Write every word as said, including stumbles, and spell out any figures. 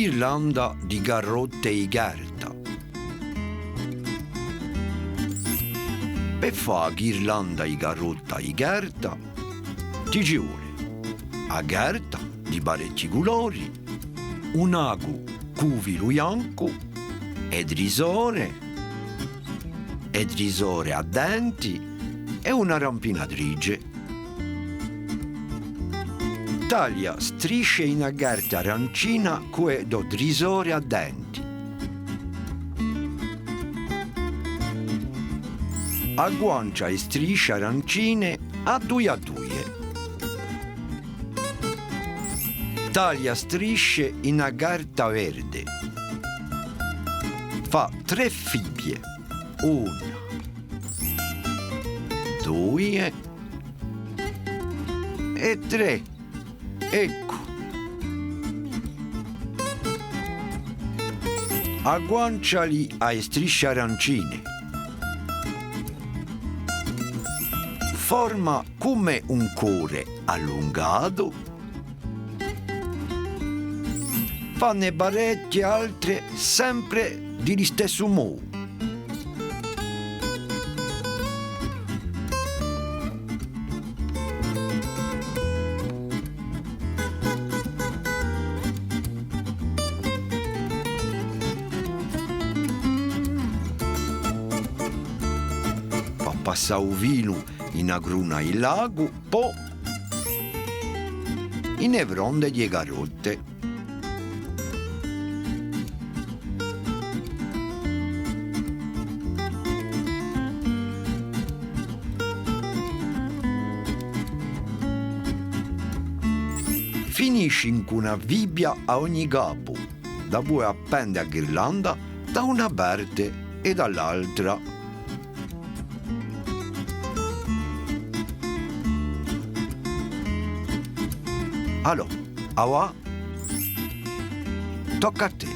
Ghirlanda di carotte di carta. Per fà a ghirlanda di carotta di carta, ti ci vole a carta di parechji culori, un acu cù u filu biancu, e trisore, e trisore à denti è una rampinatrice. Taglia strisce in a carta arancina cù e to trisore à denti. Agguancia e strisce arancine à duie à duie. Taglia strisce in a carta verde. Fà trè fibbie. Una, duie è trè. Eccu. Agguanciali à e strisce arancine. Forma cum'è un core allungatu. Fanne parechje altre sempre di listessu modu. Fà passà u filu in a cruna di l'acu, po in e fronde di e carotte. Finisci incù una fibbia à ogni capu, dapoi appende a ghirlanda da una parte è da l'altra. Allora, avà, tocca à tè.